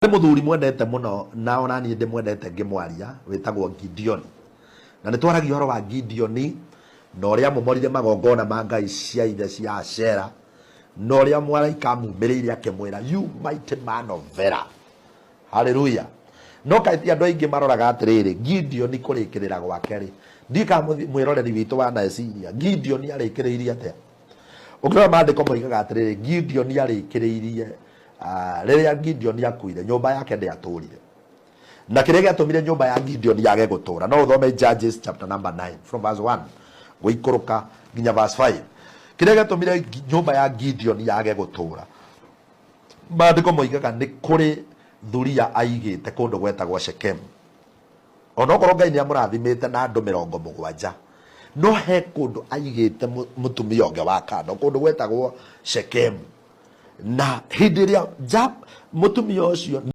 Harĩ mũthuri mwendete mũno na ona niĩ ndĩmwendete ngĩmwaria wĩtagwo Gideoni. Na nĩ twaragia ũhoro wa Gideoni na ũrĩa amomorire magongona ma ngai cia ithe cia Ashera na ũrĩa mũraika amumĩrĩire akĩmwĩra you mighty man of valor. Haleluya. No kaĩ ti andũ aingĩ maroraga atĩrĩrĩ, Gideoni kũrĩkĩrĩra gwake rĩ, ndiũĩ kana mwĩroreri witũ waneciria Gideoni arĩkĩrĩirie atĩa? Ũngĩrora maandĩko moigaga atĩrĩrĩ, Gideoni arĩkĩrĩirie rĩrĩa Gideoni akuire, nyũmba yake ndĩatũrire. Na kĩrĩa gĩatũmire nyũmba ya Gideoni yage gũtũra, no ũthome Judges chapter number 9 from verse 1 gũikũrũka nginya verse 5. Kĩrĩa gĩatũmire nyũmba ya Gideoni yage gũtũra, maandĩko moigaga nĩ kũrĩ thuria aigĩte kũndũ gwetagwo Shekemu. Onokorwo Ngai nĩ amũrathimĩte na andũ 70, no he kũndũ aigĩte mũtumia ũngĩ wa kando, kũndũ gwetagwo Shekemu. Na hĩndĩ ĩrĩa mũtumia ũcio